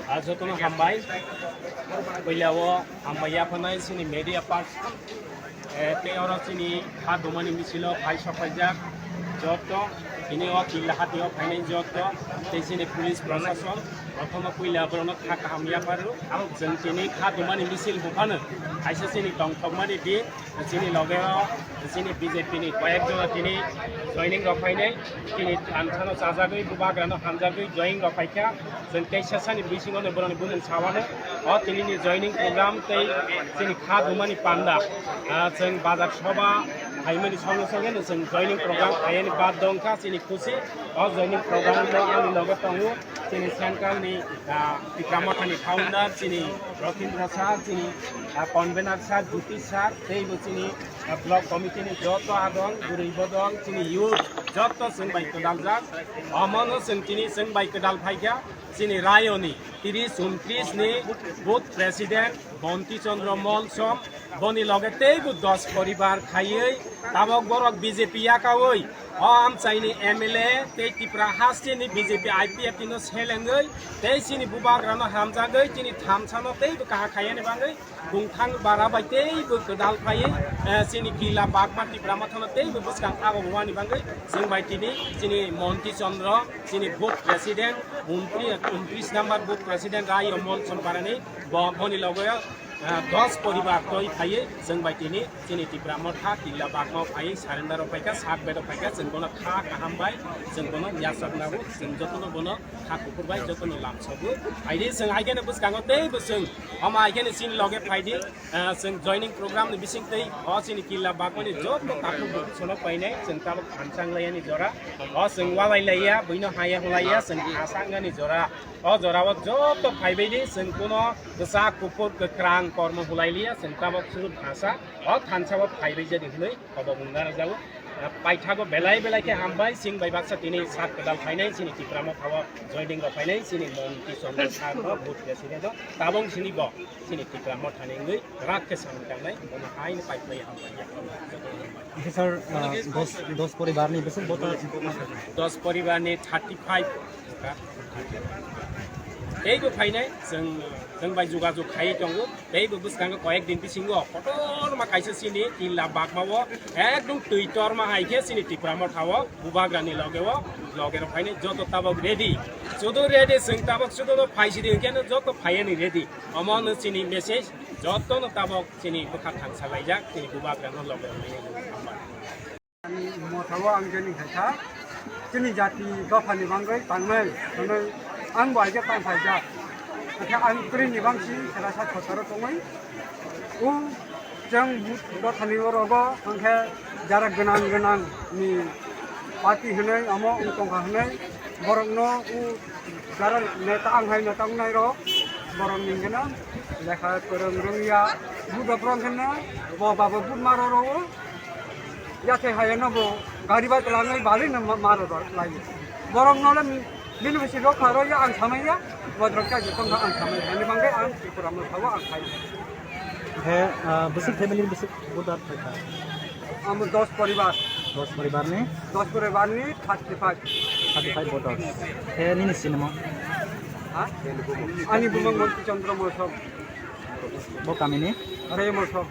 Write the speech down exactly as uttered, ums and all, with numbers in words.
Ah, jotono hambai. Puila o hambai yaphanai chini media person. Eh, tei oro chini ha dumani misilo phai sopaijak. Joto, tini o killa hati o phainai joto. Tei chini police proshashon. Prothom o puila borokno kha kaham yapharu. Chwng tini ha dumani misil buphano. Kaisa chini tongthokmani di. Chini loge o chini B J P ni koyek jona tini joining rok phainai, chini thansa no chajagwi, bubagra no hamjagwi joining rok phaikha. Chwng teisa sani bisingo no boroni bumung sawano. O tini ni joining program tei chini kha dumani panda, ah, chwng bazar soba phaimani songwi songwi no chwng joining program khaiyani bad dongkha chini khusi. O joining program o ani loge tongo chini central ni, ah, Tipra Motha ni founder chini Rathindra sir, chini, ah, convener sir, Jyoti sir, tei bo chini, ah, block committee ni joto adong, bwrwi bodol, chini youth, joto chwng bai kwdaljak. Omono chwng tini chwng bai kwdal phaikha, chini Rayoni tris untris ni booth president Bonti Chandra Molsom, boni loge teibo dos poribar khaiwi tabok borok B J P yakawi o amchaini M L A tei Tipra hasteni B J P I P F T no selengwi tei chini bubagrano hamjagwi chini thamsano teibo kaha khaiyani bagwi bungthang bara bai teibo kwdal phaiwi, eh, chini killa bagma Tipra Mothano teibo bwskang abo bumani bagwi chwng bai tini chini Monti Chandra, chini booth president, untri-, untris number booth president Rai Omol Chomparani bo-, boni logoyo ah, dos poribar toi phaiwi chwng bai tini chini Tipra Motha killa bagmao phaiwi surrender rok phaikha, sak bedok phaikha, chwng bono kha kaham bai, chwng bono yachak nago, chwng jotono bono kha kuphur bai jotono lamsogo. Phaidi chwng haikhe no bwskango teibo chwng omo haikhe no chini loge phaidi, ah, chwng joining program ni bising tei o chini killa bagmani joto takhuk bukhuk sono painai chwng tabuk thansa wng laiyani jora. O chwng walai laiya, buino haya hulaiya, chwng asa wngani jora. O jorao joto phaibaidi, chwng kuno kwchak kuphur kwkrang kormo hulailiya, chwng tabok chwng thansa, o thansa o phaibai jadi hwnwi kobok wngna rwjago. Paithago belai belai khe hambai, chwng bai baksa tini sak kwtal phainai, chini Tipra Motha o joining rok phainai, chini Monti Chandra sir no booth president o, tabok chini bo, chini Tipra Motha ni wngwi rak khe samung tangnai, bono haino paiphlai hambai ya. Oke, sir, ah, dos, dos poribar ni besok voter? Dos poribar ni thirty five. Teibo phainai, chwng, chwng bai jogajog khai tongo. Teibo bwskango koyek din bisingo kotorma kaisa chini killa bagmao ekdom twi torma hai khe chini Tipra Motha o bubagra ni loge o, loge rok phainai joto tabok ready. Sudu ready, chwng tabok sudu no phai sidi hwnkhe no joto phaiya ni ready. Omo no chini message, joto no tabok chini bwkha thangsa laijak, chini bubagra no loge rok phainai. Hambai. Ani motha o ang jeni khaikha, chini jati dophani bagwi tangnai hwnwi ang bo aigya tang phaijak. Hwnkhe ang kwrwini bangsi sera sak kotoro tongwi. O chwng dophani orogo hwnkhe jara gwnang gwnang ni party hwnwi omo wng tongkha hwnwi borokno o jara neta ang hai neta wngnai rok borok ni hwnkhe no lekha kwrwng rwngya buda borok hwnkhe no bo baba bud maro rw o. Yathai hai no bo gari bai twlangwi bagwi no ma-, maro rw lai. Borok no le bini bisi rok kha rw ya ang samai ya. Bo rok cha jotong kha ang samai ya. Ani bangwi ang Tripura motha o ang khai. He, ah, bwswk family ni bwswk voter thai kha? Amo dos poribar. Dos poribar ni? Dos poribar ni thirty five. Thirty five voters. He, nini sinimo? Ha? Ani bumung Monti Chandra Molsom. Bo kami ni? Rai Molsom.